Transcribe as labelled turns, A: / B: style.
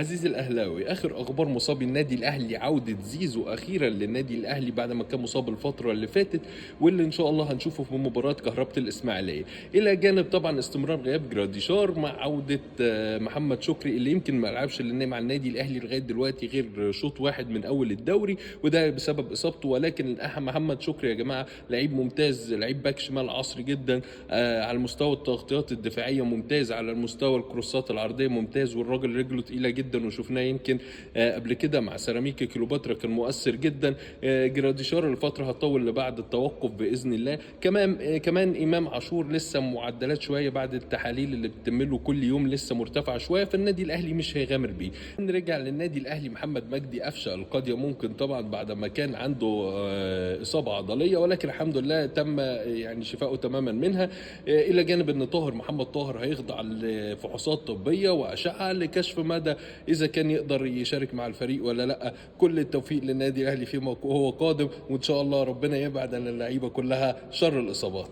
A: عزيزي الاهلاوي، اخر اخبار مصابي النادي الاهلي عوده زيزو اخيرا للنادي الاهلي بعد ما كان مصاب الفترة اللي فاتت، واللي ان شاء الله هنشوفه في مباراة كهربة الاسماعيلية. الى جانب طبعا استمرار غياب جراديشار مع عوده محمد شكري اللي يمكن ما لعبش مع النادي الاهلي لغاية دلوقتي غير شوط واحد من اول الدوري، وده بسبب اصابته. ولكن محمد شكري يا جماعة لعيب ممتاز، لعيب باك شمال عصري جدا، على مستوى التغطيات الدفاعية ممتاز، على المستوى الكروسات العرضية ممتاز، والراجل رجله تقيلة جدا، وشفناه يمكن قبل كده مع سيراميكا كليوباترا كان مؤثر جدا. جراديشار الفترة هتطول لبعد التوقف باذن الله. كمان امام عاشور لسه معدلات شوية بعد التحاليل اللي بتتم له كل يوم لسه مرتفعة شوية، فالنادي الاهلي مش هيغامر بيه. نرجع للنادي الاهلي، محمد مجدي قفشه القضية ممكن طبعا بعد ما كان عنده اصابه عضلية، ولكن الحمد لله تم يعني شفائه تماما منها. الى جانب ان طاهر محمد طاهر هيخضع لفحوصات طبية واشعه لكشف مدى اذا كان يقدر يشارك مع الفريق ولا لا. كل التوفيق للنادي الاهلي فيما هو قادم، وان شاء الله ربنا يبعد عن اللعيبة كلها شر الاصابات.